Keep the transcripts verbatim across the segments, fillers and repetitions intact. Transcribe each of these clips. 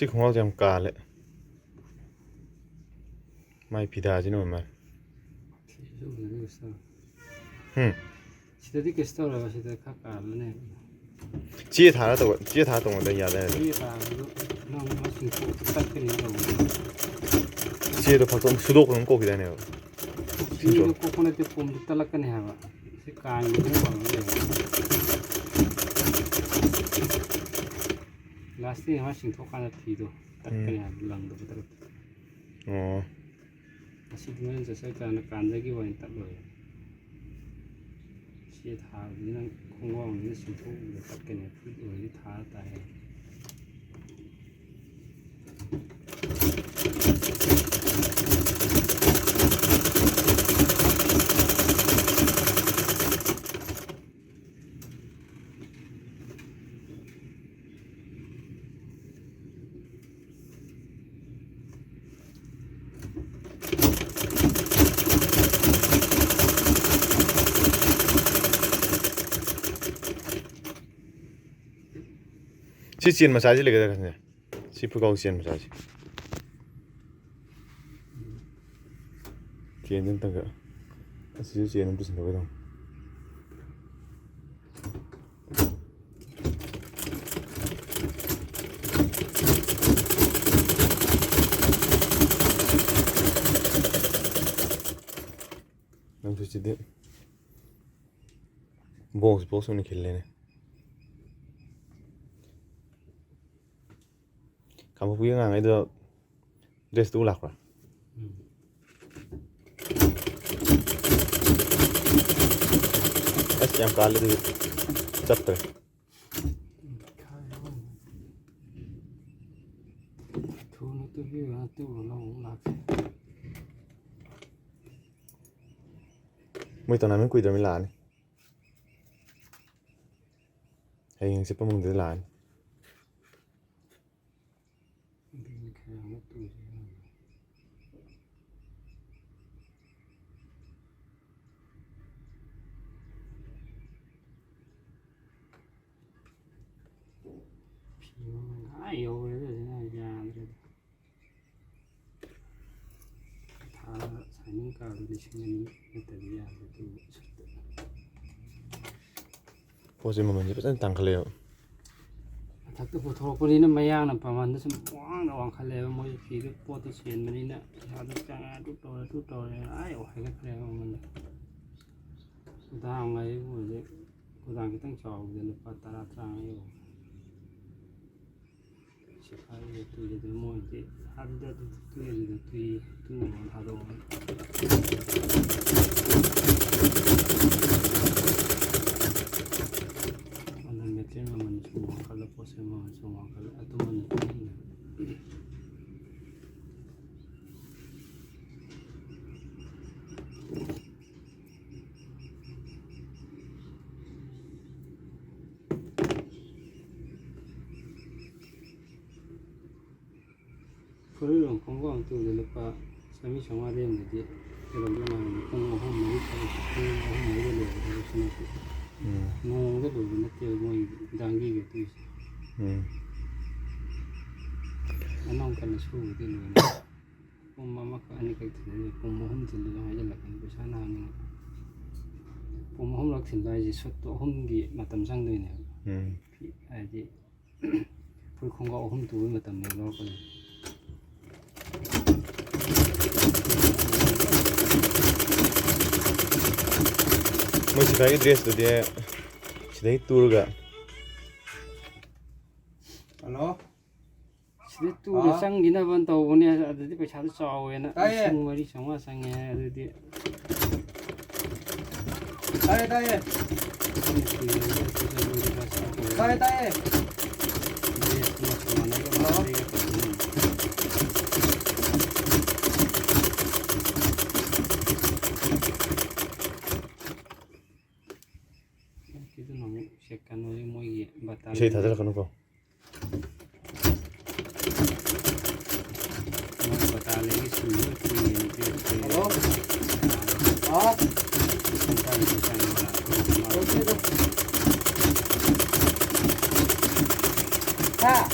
ꯁꯤ ꯈꯣꯡꯒ꯭ꯔꯥꯎꯁꯦ ꯌꯥꯝ ꯀꯥꯜꯂꯦ꯫ ꯃꯥꯏ ꯐꯤꯗꯥꯁꯤꯅ ꯑꯣꯏ ꯃꯥꯜꯂꯦ꯫ ꯁꯤꯁꯨ ꯎꯅꯗꯤ ꯀꯩꯁꯨ ꯇꯧꯔꯣꯏ꯫ ꯎꯝ꯫ ꯁꯤꯗꯗꯤ ꯀꯩꯁꯨ ꯇꯧꯔꯣꯏꯕ, ꯁꯤꯗ ꯈꯔ ꯀꯥꯜꯂꯅꯦ꯫ ꯆꯦ ꯊꯥꯔ ꯇꯧ-, ꯆꯦ ꯊꯥꯔ ꯇꯧꯅꯗ ꯌꯥꯗꯦ ꯍꯥꯏꯗꯣ꯫ ꯆꯦ ꯊꯥꯕꯗꯨ ꯅꯪ ꯃꯁꯤꯡ ꯀꯣꯛ ꯇꯠꯀꯅꯤ ꯇꯧꯕꯅꯦ꯫ ꯆꯦꯗꯣ ꯐꯛꯇꯣꯛ ꯁꯨꯗꯣꯛꯄ ꯑꯗꯨꯝ ꯀꯣꯛꯈꯤꯗꯥꯏꯅꯦꯕ? ꯆꯦꯗꯣ ꯀꯣꯛꯄ ꯅꯠꯇꯦ, ꯄꯣꯝꯗ ꯇꯠꯂꯛꯀꯅꯤ ꯍꯥꯏꯕ꯫ ꯁꯤ ꯀꯥꯡꯒꯤ ꯃꯑꯣꯡ ꯑꯃ ꯂꯩꯌꯦꯕ꯫ ꯂꯥꯁꯇꯤꯛ ꯑꯃ ꯆꯤꯡꯊꯣꯛꯀꯥꯟꯗ ꯐꯤꯗꯣ ꯇꯠꯀꯅꯤ ꯎꯝ꯫ ꯍꯥꯏꯕ, ꯂꯪꯗꯣ ꯄꯨꯊꯔꯛꯄ꯫ ꯑꯣ꯫ ꯑꯁꯤꯗꯤ ꯍꯣꯔꯦꯟ ꯆꯠꯆꯔꯀꯥꯟꯗ ꯀꯥꯟꯗꯒꯤ ꯑꯣꯏꯅ ꯇꯠꯂꯣꯏ꯫ ꯁꯤ ꯊꯥꯕꯅꯤꯅ ꯈꯣꯡꯒ꯭ꯔꯥꯎꯅꯤꯅ ꯆꯤꯡꯊꯣꯛꯂꯒ ꯇꯠꯀꯅꯤ, ꯐꯨꯔꯤꯠ ꯑꯣꯏꯔꯗꯤ ꯊꯥꯔ ꯇꯥꯏ꯫ ꯁꯤ ꯆꯦꯟ ꯃꯆꯥꯁꯤ ꯂꯩꯒꯗ꯭ꯔꯥ ꯈꯪꯗꯦ꯫ ꯁꯤ ꯄꯨꯈꯥꯎ ꯆꯦꯟ ꯃꯆꯥꯁꯤ꯫ ꯆꯦꯟꯁꯤ ꯑꯝꯇꯪꯒ꯫ ꯑꯁꯤꯁꯨ ꯆꯦꯟ ꯑꯝꯇ ꯁꯤꯟꯗꯣꯛꯀꯦ ꯇꯧꯅꯤ꯫ ꯅꯪꯁꯨ ꯁꯤꯗꯤ box box ꯑꯣꯏꯅ ꯈꯤꯜꯂꯦꯅꯦ꯫ ꯀꯥꯡꯄꯣꯛꯄꯤ ꯑꯉꯥꯡꯈꯩꯗꯣ dress ꯇꯨ ꯂꯥꯛꯄ꯭ꯔꯥ? ꯎꯝ꯫ ꯑꯁ, ꯌꯥꯝ ꯀꯥꯜꯂꯦ ꯑꯗꯨꯗꯤ꯫ ꯆꯠꯇ꯭ꯔꯦ꯫ ꯊꯨꯅ ꯇꯨꯕꯤꯌꯨ, ꯇꯨꯔꯨꯅ ꯑꯃꯨꯛ ꯂꯥꯛꯀꯦ꯫ ꯃꯣꯏ tournament ꯀꯨꯏꯗ꯭ꯔꯕꯅꯤ ꯂꯥꯛꯑꯅꯤ꯫ ꯍꯌꯦꯡ ꯍꯪꯆꯤꯠ ꯄꯨꯡ ꯃꯉꯥꯗ ꯂꯥꯛꯑꯅꯤ꯫ ꯑꯗꯨꯅꯤ ꯈꯔ ꯑꯃ ꯇꯧꯁꯤ꯫ ꯐꯤ ꯃꯃꯜ ꯑꯥ ꯌꯧꯔꯦꯗ ꯁꯤꯅ ꯑꯩꯁꯦ꯫ ꯆꯥꯕ ꯂꯤꯁꯤꯡ ꯑꯅꯤ ꯅꯠꯇ꯭ꯔꯗꯤ ꯌꯥꯗꯦ ꯑꯗꯨ ꯁꯨꯠꯇ꯫ ꯄꯣꯠꯁꯦ ꯃꯃꯜꯁꯦ ꯐꯖꯅ ꯇꯥꯡꯈꯠꯂꯦꯕ꯫ ꯃꯊꯛꯇ ꯄꯨꯊꯣꯔꯛꯄꯅꯤꯅ ꯃꯌꯥꯡꯅ ꯃꯃꯜꯗ ꯁꯨꯝ ꯋꯥꯡꯅ ꯋꯥꯡꯈꯠꯂꯦꯕ꯫ ꯃꯣꯏ ꯐꯤꯗꯨ ꯄꯣꯠꯇꯨ ꯆꯦꯟꯕꯅꯤꯅ ꯄꯩꯁꯥꯗꯨ ꯆꯪꯉꯦ, ꯑꯗꯨ ꯇꯧꯔꯦ, ꯑꯗꯨ ꯇꯧꯔꯦ, ꯑꯥ ꯌꯧ ꯍꯥꯏꯒꯠꯈ꯭ꯔꯦꯕ ꯃꯃꯜꯗꯣ꯫ ꯒꯣꯗꯥꯎꯟ ꯍꯥꯏꯕꯨ ꯍꯧꯖꯤꯛ ꯒꯣꯗꯥꯎꯟ ꯈꯤꯇꯪ ꯆꯥꯎꯕꯗ ꯂꯨꯄꯥ ꯇꯔꯥ, ꯇꯔꯥꯃꯉꯥ ꯌꯧ꯫ ꯁꯦꯈꯥꯏꯔꯤꯕ ꯇꯨꯏꯗꯨꯗꯤ ꯃꯣꯏꯗꯤ ꯑꯗꯨꯗ ꯑꯗꯨꯝ ꯇꯨꯏ, ꯑꯗꯨꯗ ꯇꯨꯏ, ꯇꯨꯅꯕ ꯊꯥꯗꯣꯛꯑꯣ꯫ ꯑꯗꯨ ꯃꯦꯇꯔꯤꯌꯦꯜ ꯃꯃꯜꯁꯨ ꯋꯥꯡꯈꯠꯂꯦ, ꯄꯣꯠ ꯆꯩ ꯃꯃꯜꯁꯨ ꯋꯥꯡꯈꯠꯂꯦ, ꯑꯗꯨꯃꯅꯤ ꯇꯨꯅꯤꯡꯗꯦ꯫ ꯐꯨꯔꯤꯠ ꯈꯣꯡꯒ꯭ꯔꯥꯎ ꯑꯃ ꯇꯨꯕꯗ ꯂꯨꯄꯥ ꯆꯥꯝꯃꯔꯤ ꯆꯥꯝꯃꯉꯥꯗꯤ ꯑꯃꯗꯤ ꯀꯩꯗꯧꯗꯣꯏ ꯃꯥꯟꯗꯦ꯫ ꯄꯨꯡ ꯑꯍꯨꯝ ꯃꯔꯤ ꯊꯕꯛ, ꯄꯨꯡ ꯑꯍꯨꯝ ꯃꯔꯤꯗ ꯂꯣꯏꯕ ꯊꯕꯛꯁꯨ ꯅꯠꯇꯦ꯫ ꯎꯝ꯫ ꯅꯣꯡꯃꯗ ꯂꯣꯏꯕ ꯅꯠꯇꯦꯕ ꯃꯣꯏ ꯗꯥꯡꯒꯤꯒ ꯇꯨꯏꯁꯦ꯫ ꯎꯝ꯫ ꯑꯅꯧ ꯀꯟꯅ ꯁꯨꯕꯗꯤ ꯂꯣꯏꯅ ꯄꯨꯡ ꯑꯃꯈꯛ ꯑꯅꯤꯈꯛ ꯊꯤꯜꯂꯦ, ꯄꯨꯡ ꯑꯍꯨꯝ ꯊꯤꯜꯂꯒ ꯍꯥꯏꯖꯤꯜꯂꯛꯀꯅꯤ ꯄꯩꯁꯥ ꯅꯍꯥꯟꯅ꯫ ꯄꯨꯡ ꯑꯍꯨꯝꯂꯛ ꯊꯤꯟꯕ ꯍꯥꯏꯁꯦ ꯁꯨꯠꯇꯣ ꯑꯍꯨꯝꯒꯤ ꯃꯇꯝ ꯆꯪꯗꯣꯏꯅꯦꯕ꯫ ꯎꯝ꯫ ꯍꯥꯏꯗꯤ ꯐꯨꯔꯤꯠ ꯈꯣꯡꯒ꯭ꯔꯥꯎ ꯑꯍꯨꯝ ꯇꯨꯕꯒꯤ ꯃꯇꯝꯅꯦꯕ ꯂꯧꯔꯛꯀꯗꯣꯏꯁꯦ꯫ ꯃꯣꯏ ꯁꯤꯐꯥꯏꯒꯤ ꯗ꯭ꯔꯦꯁꯇꯨꯗꯤ ꯁꯤꯗꯩ ꯇꯨꯔꯒ꯫ ꯍꯜꯂꯣ꯫ ꯁꯤꯗ ꯇꯨꯅ ꯑꯥ꯫ ꯆꯪꯈꯤꯅꯕꯅ ꯇꯧꯕꯅꯦ, ꯑꯗꯨꯗꯤ ꯄꯩꯁꯥꯗꯣ ꯆꯥꯎꯋꯦꯅ꯫ ꯇꯥꯏꯌꯦ꯫ ꯂꯤꯁꯤꯡ ꯃꯔꯤ ꯆꯥꯝꯃꯉꯥ ꯆꯪꯉꯦ ꯍꯥꯏ, ꯑꯗꯨꯗꯤ꯫ ꯇꯥꯏꯌꯦ, ꯇꯥꯏꯌꯦ꯫ ꯇꯥꯏꯌꯦ, ꯇꯥꯏꯌꯦ꯫ ꯍꯜꯂꯣ꯫ ꯁꯤꯗꯅ ꯑꯃꯨꯛ ꯁꯦꯀꯟ ꯑꯣꯏ ꯃꯣꯏꯒꯤ ꯕꯇꯥ ꯏꯁꯩ ꯂꯩꯕ꯫ ꯊꯥꯖꯤꯜꯂꯛꯀꯅꯨꯀꯣ꯫ ꯃꯣꯏ ꯕꯇꯥ ꯂꯩꯒꯦ ꯁꯤꯡꯅꯕ ꯀꯨꯏꯔꯦꯅ ꯄꯤꯔꯛꯇ꯭ꯔꯦ꯫ ꯍꯜꯂꯣ꯫ ꯑꯥ꯫ ꯂꯤꯁꯤꯡ ꯇꯔꯥ ꯅꯤꯄꯥꯟ ꯆꯪꯉꯦ꯫ ꯍꯥ?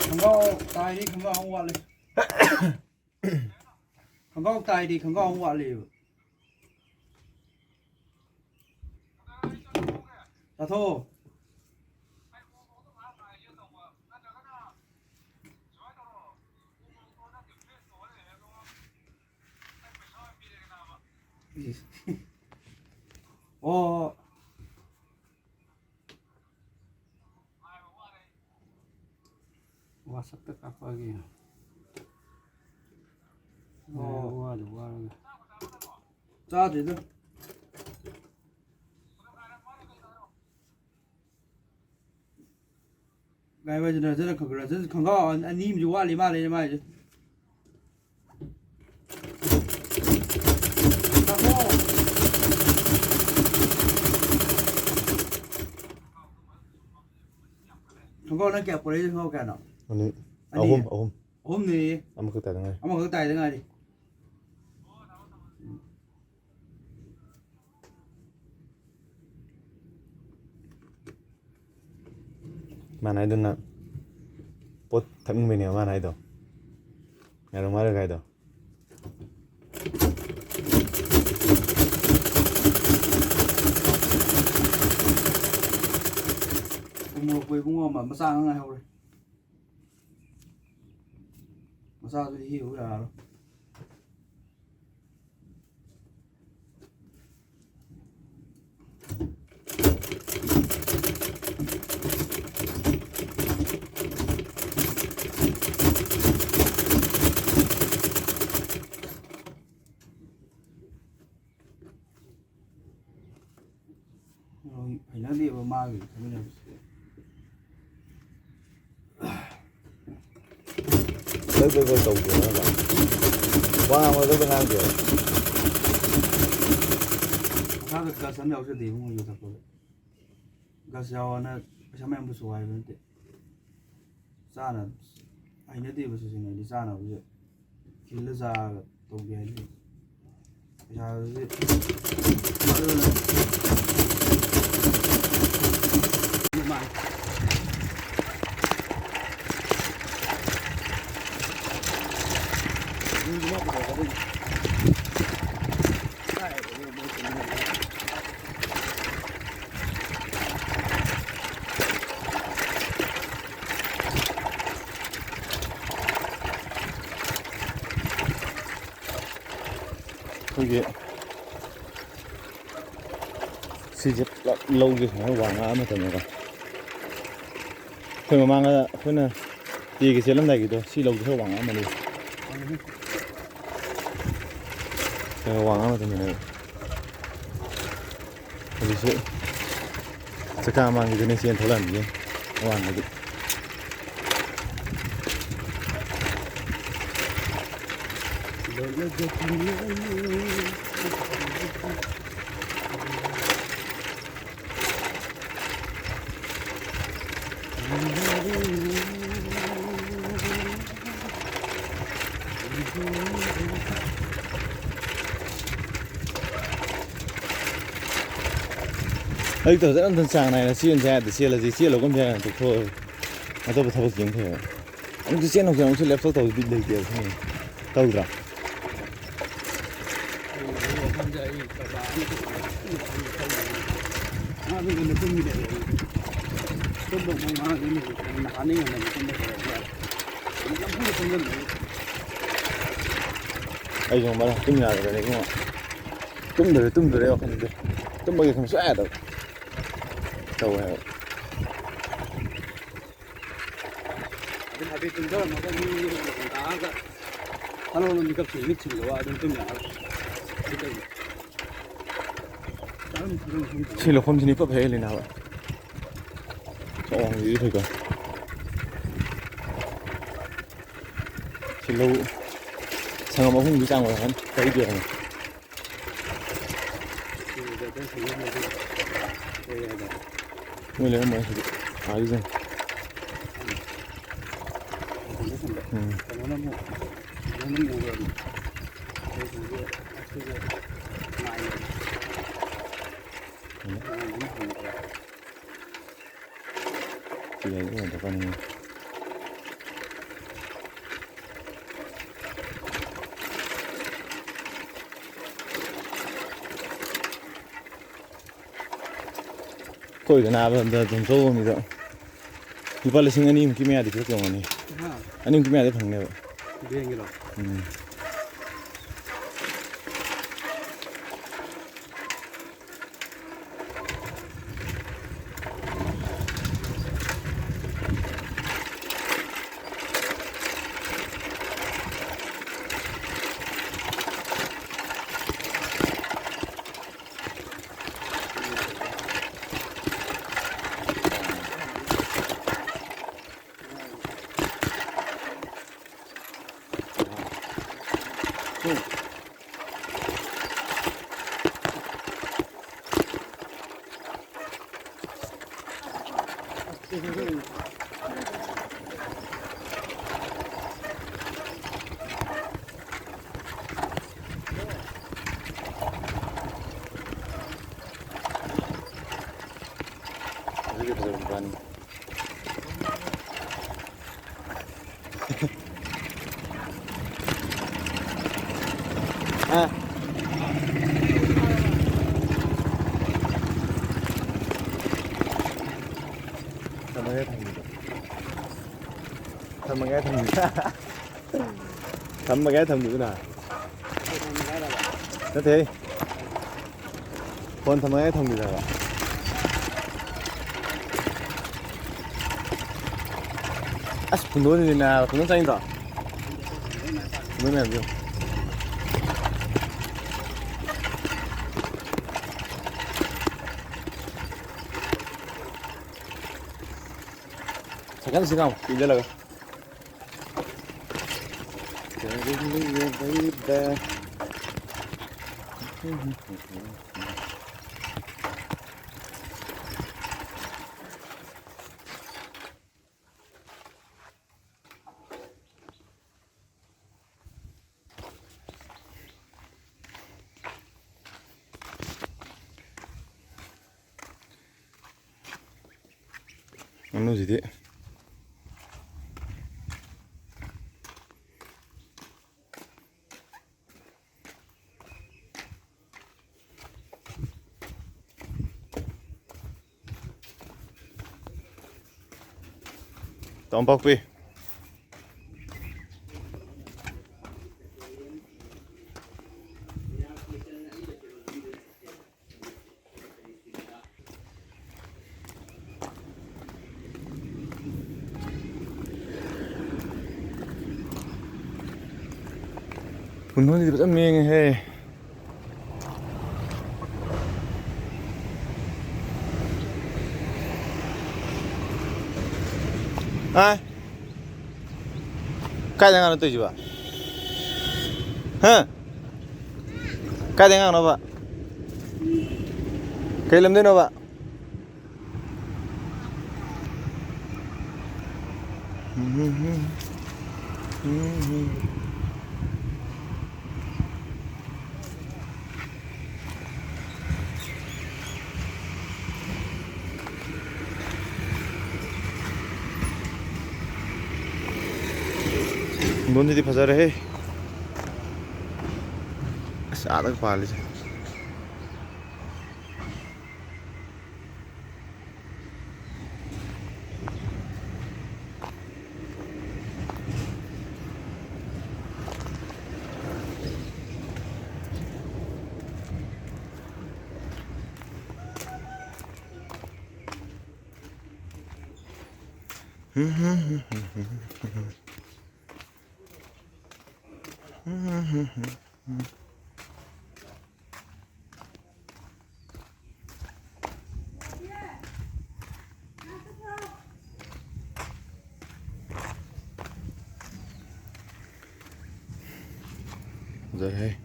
ꯈꯣꯡꯒ꯭ꯔꯥꯎ ꯇꯥꯏꯔꯤ, ꯈꯣꯡꯒ꯭ꯔꯥꯎ ꯑꯃ ꯋꯥꯠꯂꯤ꯫ ꯈꯣꯡꯒ꯭ꯔꯥꯎ ꯇꯥꯏꯗꯤ, ꯈꯣꯡꯒ꯭ꯔꯥꯎ ꯑꯃ ꯋꯥꯠꯂꯤꯕ꯫ ꯆꯥꯊꯣꯛꯑꯣ꯫ ꯑꯣ꯫ WhatsApp-ꯇ ꯀꯥꯞꯄꯛꯑꯒꯦ꯫ ꯑꯣ꯫ ꯋꯥꯗ ꯋꯥꯔꯒ꯫ ꯆꯥꯗ꯭ꯔꯤꯗ꯫ ꯒꯥꯏ ꯍꯣꯏꯁꯤꯅ ꯐꯖꯅ ꯈꯪ-, ꯈꯪꯒ꯭ꯔꯥꯎ ꯑꯅꯤ ꯑꯃꯁꯨ ꯋꯥꯠꯂꯤ ꯃꯥꯜꯂꯦꯅꯦ ꯃꯥꯏꯁꯦ꯫ ꯈꯣꯡꯒ꯭ꯔꯥꯎ ꯅꯪ ꯀꯌꯥ ꯄꯨꯔꯛꯏ? ꯈꯣꯡꯒ꯭ꯔꯥꯎ ꯀꯌꯥꯅꯣ? ꯑꯅꯤ꯫ ꯑꯅꯤ? ꯑꯍꯨꯝ, ꯑꯍꯨꯝ꯫ ꯑꯍꯨꯝꯅꯦꯌꯦ꯫ ꯑꯃꯈꯛ ꯇꯥꯏꯗ ꯉꯥꯏꯔꯤ꯫ ꯑꯃꯈꯛ ꯇꯥꯏꯗ ꯉꯥꯏꯔꯤ꯫ ꯃꯥꯅ ꯍꯥꯏꯗꯨꯅ ꯄꯣꯠ ꯊꯛꯅꯤꯡꯕꯩꯅꯦꯕ ꯃꯥꯅ ꯍꯥꯏꯗꯣ꯫ ꯉꯥꯏꯔꯝ ꯃꯥꯜꯂꯦ ꯍꯥꯏꯗꯣ꯫ ꯎꯃꯣꯔꯣꯛꯄꯨ ꯏꯕꯨꯡꯉꯣ ꯑꯃ ꯃꯆꯥ ꯑꯉꯥꯡ ꯉꯥꯏꯍꯧꯔꯦ꯫ ꯃꯆꯥꯗꯨꯗꯤ ꯍꯦꯛꯎ ꯌꯥꯔꯔꯣꯏ꯫ ꯍꯩꯅꯗꯦꯕ ꯃꯥꯒꯤ ꯈꯟꯃꯤꯟꯅꯕꯁꯦ꯫ ꯂꯣꯏ ꯂꯣꯏ ꯂꯣꯏ ꯇꯧꯗꯦ ꯍꯥꯏꯕ꯫ ꯋꯥ ꯉꯥꯡꯕꯗ ꯂꯣꯏ ꯉꯥꯡꯗꯦꯕ꯫ ꯃꯁꯥꯗ ꯒꯁ ꯑꯃ ꯌꯥꯎꯖꯗꯦ ꯏꯕꯨꯡꯉꯣ ꯌꯨ ꯊꯛꯄꯗ꯫ ꯒꯁ ꯌꯥꯎꯑꯣꯅ ꯄꯩꯁꯥ ꯃꯌꯥꯝ ꯄꯨꯊꯣꯛꯑꯣ ꯍꯥꯏꯕ ꯅꯠꯇꯦ꯫ ꯆꯥꯅ ꯍꯩꯅꯗꯦꯕ ꯁꯤꯁꯤꯡ ꯍꯥꯏꯗꯤ ꯆꯥꯅꯕꯁꯦ ꯈꯤꯜꯂ ꯆꯥꯔꯒ ꯇꯧꯒꯦ ꯍꯥꯏꯗꯤ ꯄꯩꯁꯥꯗꯨꯗꯤ ꯑꯗꯨꯅ ꯃꯥꯡꯉꯦ꯫ ꯑꯩꯒꯤ ꯁꯤꯁꯦ ꯄꯨꯂꯞ ꯂꯧꯁꯦ ꯁꯨꯃꯥꯏꯅ ꯋꯥꯡꯉꯛꯑ ꯃꯇꯝꯗꯀꯣ, ꯑꯩꯈꯣꯏ ꯃꯃꯥꯡꯗ ꯑꯩꯈꯣꯏꯅ ꯇꯦꯒ ꯆꯦꯜꯂꯝꯗꯥꯏꯒꯤꯗꯣ, ꯁꯤ ꯂꯧꯗꯣ ꯈꯔ ꯋꯥꯡꯉꯛꯑꯝꯃꯅꯤ꯫ ꯈꯔ ꯋꯥꯡꯉꯛꯑ ꯃꯇꯝꯗꯅꯦꯕ꯫ ꯍꯧꯖꯤꯛꯁꯦ ꯆꯀꯥ ꯃꯥꯡꯈꯤꯗꯨꯅ ꯆꯦꯟ ꯊꯣꯛꯂꯛꯑꯝꯃꯤꯁꯦ ꯑꯋꯥꯡꯕꯗꯤ꯫ ꯑꯌꯨꯛꯇ ꯐꯖꯅ ꯑꯝꯇꯪ ꯆꯥꯡ ꯅꯥꯏꯅ ꯆꯦꯟꯁꯦ ꯍꯥꯏꯔꯗꯤ ꯆꯦꯜꯂꯁꯤ, ꯆꯦꯜꯂꯒꯨꯝꯁꯦ ꯍꯥꯏꯔ ꯇꯣꯛꯊꯣꯛꯑꯣ꯫ ꯑꯇꯣꯞꯄ ꯊꯕꯛ ꯌꯦꯡ ꯐꯩꯕ꯫ ꯑꯃꯨꯛꯁꯨ ꯆꯦꯟ, ꯍꯧꯖꯤꯛ ꯑꯃꯨꯛꯁꯨ ꯂꯦꯞꯊꯣꯛ ꯇꯧꯕꯗꯤ ꯂꯩꯇꯦꯕ ꯁꯤꯅꯤ꯫ ꯇꯧꯗ꯭ꯔꯥ? ꯑꯗꯨ ꯉꯟꯅ ꯇꯨꯝꯃꯤꯅꯦ ꯑꯩ꯫ ꯇꯨꯝꯕ ꯑꯃꯨꯛ ꯉꯥꯡꯉꯤ ꯅꯨꯃꯤꯠ ꯅꯍꯥꯟꯗꯩ ꯉꯟꯅ ꯇꯨꯝꯕ ꯍꯧꯔꯛꯑꯕ꯫ ꯅꯝꯐꯨꯗ ꯇꯨꯝꯁꯤꯟꯕꯒꯤ꯫ ꯑꯩꯁꯨ ꯃꯔꯛ ꯇꯨꯝ ꯌꯥꯗ꯭ꯔꯦ ꯏꯕꯨꯡꯉꯣ꯫ ꯇꯨꯝꯗꯣꯔꯦ, ꯇꯨꯝꯗꯣꯔꯦ ꯋꯥꯈꯜꯁꯦ꯫ ꯇꯨꯝꯕꯒꯤ ꯈꯟꯕ ꯁꯨꯡꯌꯥ ꯌꯥꯗꯕ꯫ ꯇꯧꯋꯦ ꯍꯥꯏꯕ꯫ ꯑꯗꯨꯝ ꯍꯥꯏꯐꯦꯠ ꯇꯨꯝꯊꯔꯝꯃꯒ ꯃꯤ ꯂꯥꯛꯑꯒ ꯍꯜꯂꯣꯅ ꯃꯤꯀꯞ ꯊꯣꯛꯑꯦ, ꯃꯤꯠ ꯁꯤꯡꯕꯒ ꯑꯗꯨꯝ ꯇꯨꯝ ꯌꯥꯔꯣꯏ꯫ ꯑꯗꯨ ꯀꯩꯅꯣ? ꯁꯤ ꯂꯧꯐꯝꯁꯤꯅ ꯏꯐ ꯐꯩ ꯍꯦꯜꯂꯤꯅꯦ ꯍꯥꯏꯕ꯫ ꯆꯥꯎꯕꯁꯤꯗꯤ ꯐꯩꯀꯣ꯫ ꯁꯤ ꯂꯧ ꯁꯪꯒꯝ ꯑꯍꯨꯝꯒꯤ ꯆꯥꯡ ꯑꯣꯏꯔꯝꯒꯅꯤ, ꯇꯔꯦꯠꯀꯤ ꯑꯣꯏꯔꯝꯒꯅꯤ꯫ ꯃꯣꯏ ꯂꯩꯔꯝꯃꯣꯏ ꯁꯤꯗꯤ꯫ ꯑꯥꯒꯤꯁꯤꯡ꯫ ꯎꯝ꯫ ꯁꯤ ꯂꯩꯔꯦ, ꯗꯨꯀꯥꯟ꯫ ꯑꯩꯈꯣꯏꯗ ꯅꯥꯕ ꯑꯝꯇ ꯑꯗꯨꯝ ꯆꯧꯕ ꯃꯤꯗꯣ ꯂꯨꯄꯥ ꯂꯤꯁꯤꯡ ꯑꯅꯤꯃꯨꯛꯀꯤ ꯃꯌꯥꯗꯤ ꯄꯤꯔꯛꯇꯧ ꯃꯥꯜꯂꯤ꯫ ꯍꯥ? ꯑꯅꯤꯃꯨꯛꯀꯤ ꯃꯌꯥꯗꯤ ꯐꯪꯅꯦꯕ꯫ ꯕꯦꯡꯒꯤꯔꯣ? ꯎꯝ꯫ ꯑꯗꯨꯒꯤ ꯐꯖꯕ ꯅꯨꯄꯥꯅꯤ꯫ ꯑ꯫ ꯊꯝꯃꯒꯦ, ꯊꯝꯃꯒꯦ꯫ ꯊꯝꯃꯒꯦ, ꯊꯝꯃꯒꯦ꯫ ꯊꯝꯃꯒꯦ, ꯊꯝꯃꯒꯦ꯫ ꯅꯠꯇꯦꯍꯦ꯫ ꯐꯣꯟ ꯊꯝꯃꯒ ꯊꯝꯈꯤꯗꯕ꯫ ꯑꯁ, ꯄꯨꯡꯗꯣꯟꯁꯤꯗꯤ ꯅꯥꯕ, ꯄꯨꯡꯗꯣꯟ ꯆꯥꯅꯤꯡꯗ꯭ꯔꯣ? ꯄꯨꯡꯗꯣꯟ ꯃꯌꯥꯝꯁꯦ ꯌꯦꯡꯉꯨ꯫ ꯁꯥꯏꯀꯜꯁꯤ ꯉꯥꯎ, ꯏꯜꯂꯒ꯫ ꯉꯥꯅꯨꯁꯤꯗꯤ꯫ ꯇꯣꯝꯄꯥꯛꯄꯤ꯫ ꯄꯨꯡꯗꯣꯟꯁꯤꯗꯤ ꯐꯖꯅ ꯃꯦꯡꯉꯦꯍꯦ꯫ ꯑꯥ? ꯀꯥꯏꯗ ꯉꯥꯅꯨ ꯇꯧꯔꯤꯁꯤꯕꯣ? ꯍꯥ? ꯀꯥꯏꯗ ꯉꯥꯅꯨꯕ? ꯀꯩ ꯂꯝꯗꯩꯅꯣꯕ? ꯈꯨꯡꯒꯪꯁꯤꯗꯤ ꯐꯖꯔꯦꯍꯦ꯫ ꯑꯁ, ꯑꯥꯗꯒ ꯄꯥꯜꯂꯤꯁꯦ꯫ ꯐꯖꯔꯦꯍꯦ꯫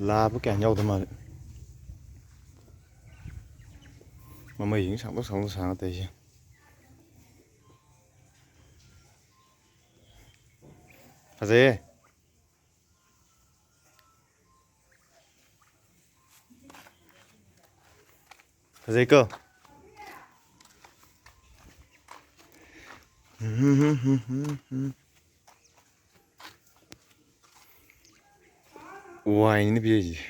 ꯂꯥꯕ ꯀꯌꯥ ꯌꯥꯎꯗ ꯃꯥꯜꯂꯦ꯫ ꯃꯃꯩꯁꯤꯡ ꯁꯥꯡꯗꯣꯛ ꯁꯥꯡꯗꯣꯛ ꯁꯥꯡꯉ ꯇꯧꯔꯤꯁꯦ꯫ ꯐꯖꯩꯌꯦ꯫ ꯐꯖꯩꯀꯣ? ꯋꯥꯏꯅꯤꯅ ꯄꯤꯔꯤꯁꯦ꯫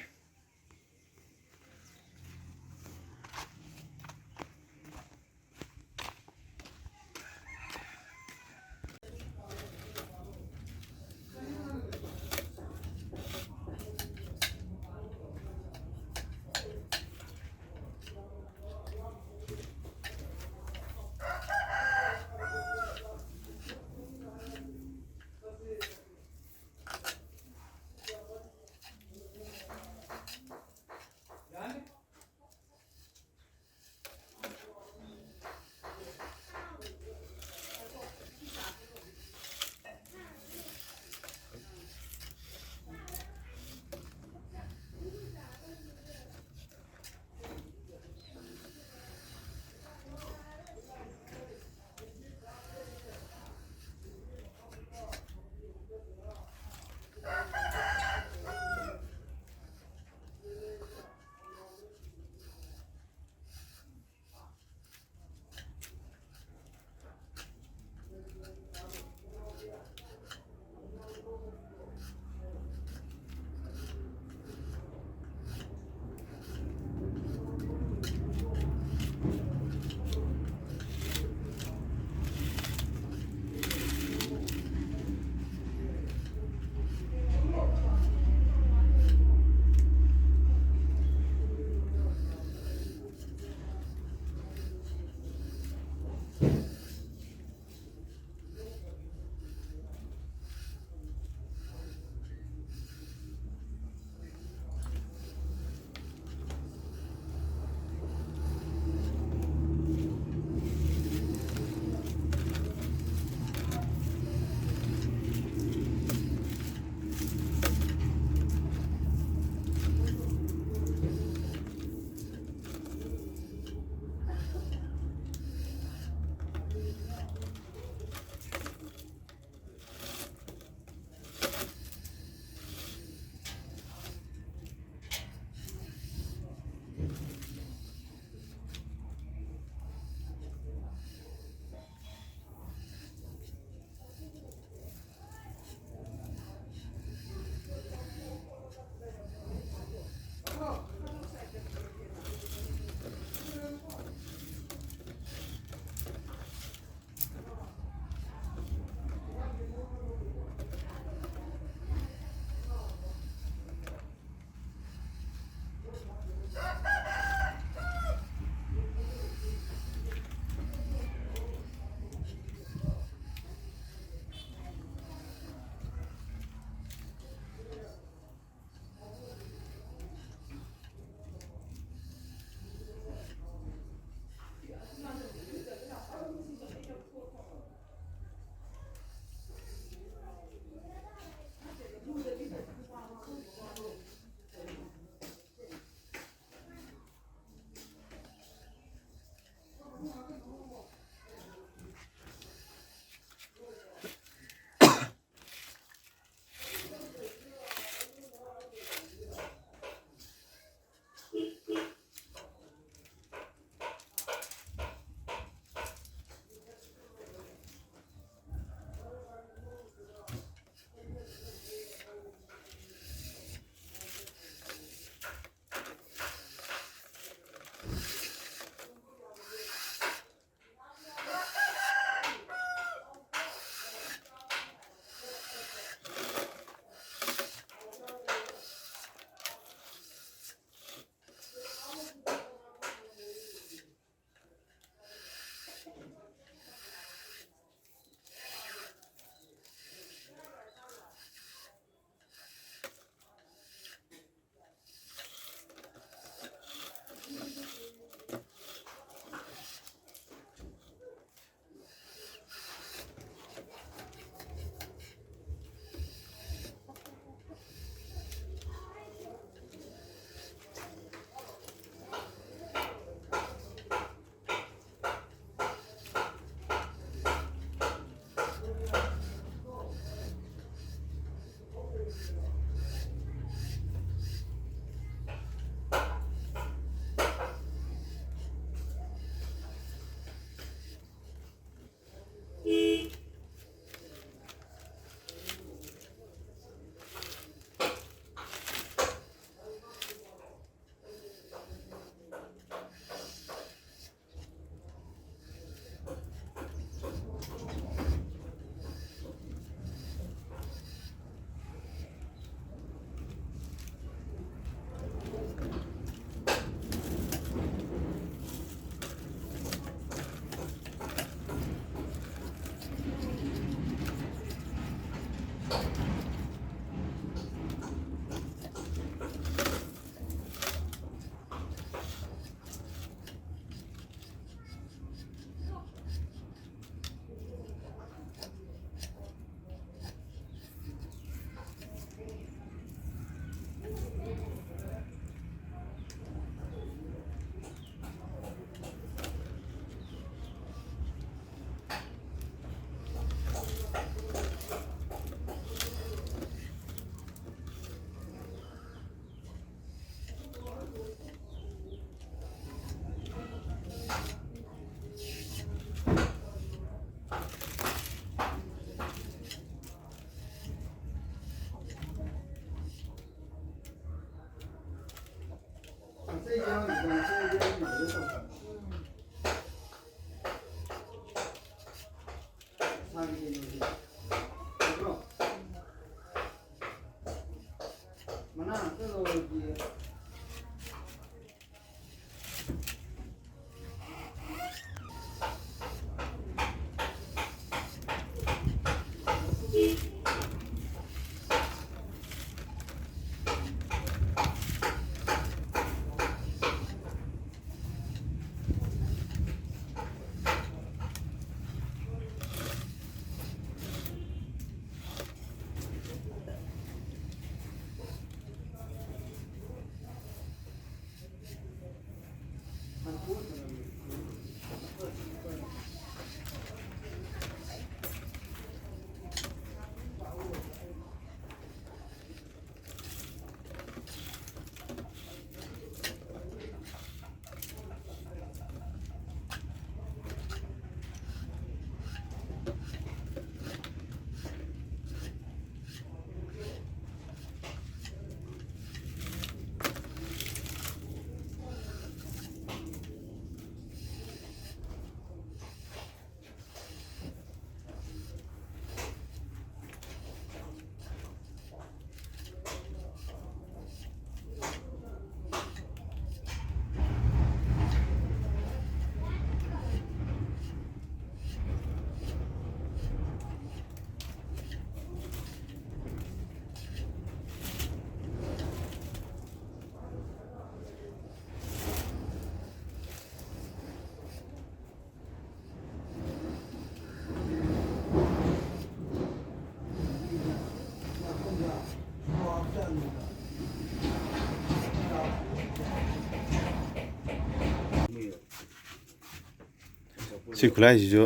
ꯁꯤ ꯈꯨꯠꯂꯥꯏꯁꯤꯁꯨ꯫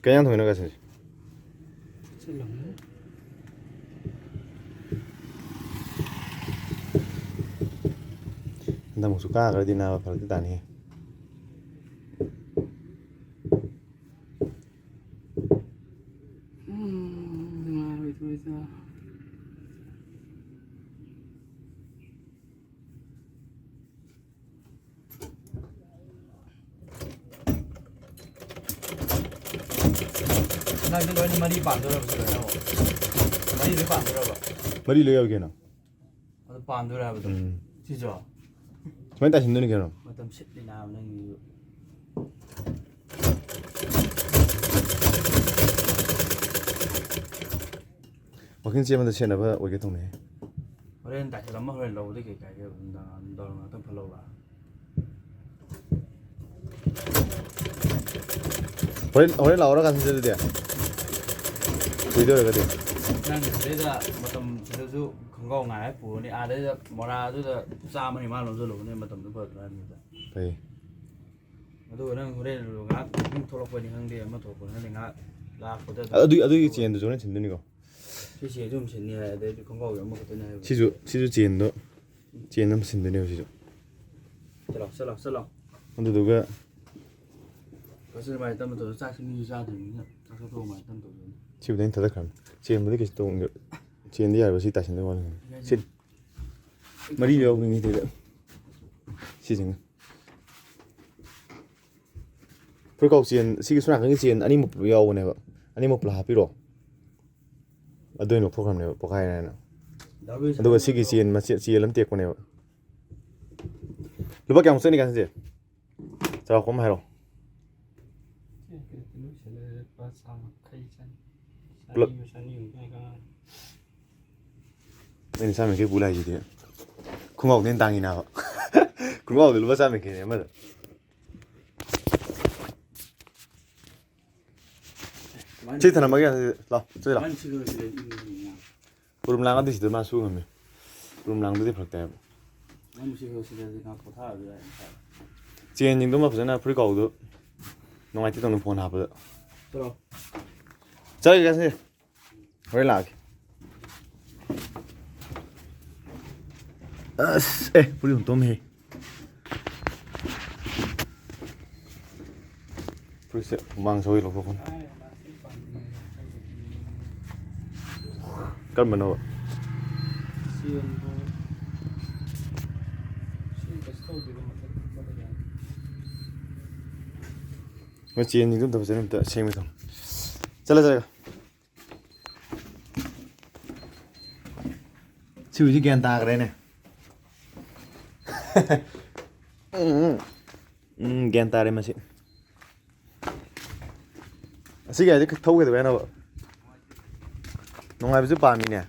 ꯀꯩ ꯌꯥꯝ ꯊꯣꯡꯉꯤꯅꯣ ꯉꯁꯤꯁꯦ? ꯍꯟꯗꯛꯃꯨꯛꯁꯨ ꯀꯥꯈ꯭ꯔꯗꯤ ꯅꯥꯕ ꯐꯔꯛꯇꯤ ꯇꯥꯅꯤꯍꯦ꯫ ꯎꯝ, ꯅꯨꯡꯉꯥꯏꯔꯣꯏꯗꯣꯏꯗ꯫ ꯅꯪꯗꯤ ꯂꯣꯏꯅ ꯃꯔꯤ ꯄꯥꯟꯗꯣꯏꯔꯕ, ꯁꯤ ꯂꯣꯏꯅꯃꯛ? ꯃꯔꯤ ꯂꯣꯏ ꯄꯥꯟꯗꯣꯏꯔꯕ? ꯃꯔꯤ ꯂꯣꯏ ꯌꯥꯎꯏ ꯀꯩꯅꯣ꯫ ꯑꯗꯨ ꯄꯥꯟꯗꯣꯏꯔ ꯍꯥꯏꯕꯗꯣ? ꯎꯝ꯫ ꯁꯤꯁꯨ? ꯁꯨꯃꯥꯏꯅ ꯇꯥꯁꯤꯟꯗꯣꯏꯅꯤ ꯀꯩꯅꯣ꯫ ꯃꯇꯝ ꯁꯤꯠꯂꯤ ꯅꯥꯕ ꯅꯪꯒꯤꯁꯨ꯫ ꯋꯥꯛꯀꯤꯡ ꯆꯦꯟꯕꯗ ꯁꯦꯠꯅꯕ ꯑꯣꯏꯒꯦ ꯇꯧꯅꯦꯍꯦ꯫ ꯍꯣꯔꯦꯟ ꯇꯥꯏꯁꯜ ꯑꯃ ꯍꯣꯔꯦꯟ ꯂꯧꯕꯗꯤ ꯀꯩ ꯀꯥꯏꯒꯦ? ꯅꯨꯡꯗꯥꯡ ꯋꯥꯏꯔꯝ ꯗꯧꯔꯝ ꯉꯥꯛꯇꯪ ꯐꯠ ꯂꯧ ꯂꯥꯛꯑꯣ꯫ ꯍꯣꯔꯦꯟ, ꯍꯣꯔꯦꯟ ꯂꯥꯛꯑꯣꯔꯥ ꯀꯥꯟꯁꯤꯗ ꯑꯗꯨꯗꯤ? ꯀꯨꯏꯗꯣꯏꯔꯒꯗꯤ꯫ ꯅꯪ ꯁꯤꯗꯩꯗ ꯃꯇꯝ ꯁꯤꯗꯁꯨ ꯈꯣꯡꯒ꯭ꯔꯥꯎ ꯉꯥꯏꯔ ꯄꯨꯔꯅꯤ, ꯑꯥꯗꯩꯗ ꯃꯣꯔꯥꯗꯨꯗ ꯆꯥꯝꯃꯅꯤ ꯃꯥ ꯂꯧꯁꯤꯜꯂꯨꯕꯅꯦ, ꯃꯇꯝꯗꯨ ꯐꯔꯛ ꯇꯥꯔꯅꯤꯗ꯫ ꯐꯩ꯫ ꯑꯗꯨꯒ ꯅꯪ ꯍꯣꯔꯦꯟ ꯉꯥꯏꯍꯥꯛ ꯋꯥꯛꯀꯤꯡ ꯊꯣꯛꯂꯛꯄꯅꯤ ꯈꯪꯗꯦ, ꯑꯃ ꯊꯣꯛꯂꯛꯄꯅꯤ ꯈꯪꯗꯦ, ꯉꯥꯏꯍꯥꯛ ꯂꯥꯛꯄꯗ ꯑꯗꯨꯝ ꯑꯗꯨꯒꯤ, ꯑꯗꯨꯒꯤ ꯆꯦꯟꯗꯨꯁꯨ ꯍꯣꯔꯦꯟ ꯁꯤꯟꯗꯣꯏꯅꯤꯀꯣ? ꯁꯤ ꯆꯦꯟꯁꯨ ꯑꯗꯨꯝ ꯁꯤꯟꯅꯤ ꯍꯥꯏ, ꯑꯗꯩꯗꯤ ꯈꯣꯡꯒ꯭ꯔꯥꯎꯁꯨ ꯑꯃꯈꯛꯇꯅꯤ ꯍꯥꯏꯕ꯫ ꯁꯤꯁꯨ, ꯁꯤꯁꯨ ꯆꯦꯟꯗꯣ, ꯆꯦꯟ ꯑꯃ ꯁꯤꯟꯗꯣꯏꯅꯦꯕ ꯁꯤꯁꯨ꯫ ꯆꯠꯂꯣ, ꯆꯠꯂꯣ, ꯆꯠꯂꯣ꯫ ꯑꯗꯨꯗꯨꯒ ꯐꯖꯅ ꯃꯥꯏ ꯇꯞꯅ ꯇꯧꯔꯣ, ꯆꯥꯛꯁꯤ ꯃꯤꯁꯨ ꯆꯥꯗ꯭ꯔꯤꯕꯅꯤꯅ ꯆꯥꯛ ꯆꯥꯊꯣꯛꯑ ꯃꯥꯏ ꯇꯞꯅ ꯇꯧꯖꯅꯤ꯫ ꯁꯤꯕꯨꯗꯤ ꯑꯩꯅ ꯊꯥꯗꯠꯈ꯭ꯔꯕꯅꯤ꯫ ꯆꯦꯟꯕꯗꯤ ꯀꯩꯁꯨ ꯇꯧ-, ꯆꯦꯟꯗꯤ ꯌꯥꯔꯕ ꯁꯤ ꯇꯥꯏꯁꯤꯟꯗꯩ ꯋꯥꯅꯤ꯫ ꯁꯤ ꯃꯔꯤ ꯌꯥꯎꯕꯅꯤ ꯁꯤꯗ꯫ ꯁꯤꯁꯤꯡ ꯐꯨꯔꯤꯠꯈꯥꯎ ꯆꯦꯟ, ꯁꯤꯒꯤ ꯁꯣꯝ ꯅꯥꯀꯟꯒꯤ ꯆꯦꯟ ꯑꯅꯤꯃꯛ ꯄꯨꯂꯞ ꯌꯥꯎꯕꯅꯦꯕ꯫ ꯑꯅꯤꯃꯛ ꯄꯨꯂꯞ ꯍꯥꯞꯄꯤꯔꯣ꯫ ꯑꯗꯨ ꯑꯣꯏꯅ ꯂꯧꯊꯣꯛꯈ꯭ꯔꯕꯅꯦꯕ ꯄꯣꯈꯥꯏꯔꯦꯅ꯫ ꯑꯗꯨꯒ ꯁꯤꯒꯤ ꯆꯦꯟ ꯃꯆꯦꯠ, ꯆꯦꯟ ꯑꯃ ꯇꯦꯛꯄꯅꯦꯕ꯫ ꯂꯨꯄꯥ ꯀꯌꯥꯃꯨꯛ ꯆꯠꯅꯤ ꯀꯥꯟꯁꯦ? ꯆꯥꯎꯔꯥꯛꯄ ꯑꯃ ꯍꯥꯏꯔꯣ꯫ ꯂꯨꯄꯥ ꯆꯥꯝꯃ ꯌꯥꯡꯈꯩ ꯆꯅꯤ꯫ ꯄꯨꯂꯞ꯫ ꯆꯅꯤꯒ ꯆꯅꯤꯃꯨꯛ ꯂꯩ ꯀꯥꯟ꯫ ꯑꯩꯅ ꯆꯥꯝ ꯌꯥꯡꯈꯩ ꯄꯨ ꯂꯥꯛꯏꯁꯤꯗꯤ꯫ ꯈꯣꯡꯒ꯭ꯔꯥꯎꯗꯩ ꯍꯦꯟꯅ ꯇꯥꯡꯉꯤꯅꯕ꯫ ꯈꯣꯡꯒ꯭ꯔꯥꯎꯗ ꯂꯨꯄꯥ ꯆꯥꯝ ꯌꯥꯡꯈꯩꯅꯦ ꯑꯃꯗ꯫ ꯁꯤ ꯊꯅꯝꯃꯒꯦ, ꯑꯗꯨꯗꯤ ꯂꯥꯎ, ꯆꯠꯂꯣ꯫ ꯀꯃꯥꯏꯅ ꯁꯤꯜꯂꯨꯔꯁꯤ ꯂꯩ, ꯏꯪꯕꯅꯤꯅ꯫ ꯎꯔꯨꯝ ꯂꯥꯡꯉꯗꯤ ꯁꯤꯗ ꯃꯥ ꯁꯨ ꯉꯝꯃꯦ꯫ ꯎꯔꯨꯝ ꯂꯥꯡꯗꯗꯤ ꯐꯔꯛ ꯇꯥꯏꯌꯦꯕ꯫ ꯅꯪ ꯁꯤꯗ, ꯁꯤꯗꯗꯤ ꯉꯥꯏꯍꯥꯛ ꯄꯣꯊꯥꯔꯁꯨ ꯌꯥꯏ, ꯉꯁꯥꯏ꯫ ꯆꯦꯟꯁꯤꯡꯗꯨꯃ ꯐꯖꯅ ꯐꯨꯔꯤꯠ ꯀꯥꯎꯗꯨ ꯅꯨꯡꯉꯥꯏꯇꯦ ꯇꯧꯅ ꯐꯣꯟ ꯍꯥꯞꯄꯗ꯫ ꯆꯠꯂꯣ꯫ ꯆꯠꯂꯒꯦ ꯉꯁꯤ꯫ ꯍꯣꯔꯦꯟ ꯂꯥꯛꯑꯒꯦ꯫ ꯑꯁ, ꯑꯦ, ꯐꯨꯔꯤꯠ ꯍꯨꯟꯗꯣꯛꯑꯝꯃꯦꯍꯦ꯫ ꯐꯨꯔꯤꯠꯁꯦ ꯍꯨꯃꯥꯡ ꯁꯧꯋꯤ ꯂꯧꯊꯣꯛꯄꯅꯤ꯫ ꯀꯔꯝꯕꯅꯣ? ꯆꯦꯟꯕꯨ-, ꯁꯤ ꯀꯩꯁꯨ ꯇꯧꯗꯦꯗ, ꯃꯊꯛ ꯀꯨꯞꯄꯗ ꯌꯥꯅꯤ꯫ ꯃꯣꯏ ꯆꯦꯟꯁꯤꯡꯗꯣ ꯑꯝꯇ ꯐꯖꯅ ꯑꯝꯇ ꯁꯦꯝꯒꯦ ꯇꯧꯅꯤ꯫ ꯆꯠꯂꯦ, ꯆꯠꯂꯦ꯫ ꯁꯤ ꯍꯧꯖꯤꯛ ꯒ꯭ꯌꯥꯟ ꯇꯥꯈ꯭ꯔꯦꯅꯦ꯫ ꯎꯝ, ꯎꯝ꯫ ꯎꯝ, ꯒ꯭ꯌꯥꯟ ꯇꯥꯔꯦ ꯃꯁꯤ꯫ ꯑꯁꯤꯒꯤ ꯍꯥꯏꯗꯤ ꯊꯧ ꯀꯩꯗꯧꯋꯦ ꯍꯥꯏꯅꯣꯕ? ꯅꯨꯡꯉꯥꯏꯕꯁꯨ ꯄꯥꯝꯃꯤꯅꯦ꯫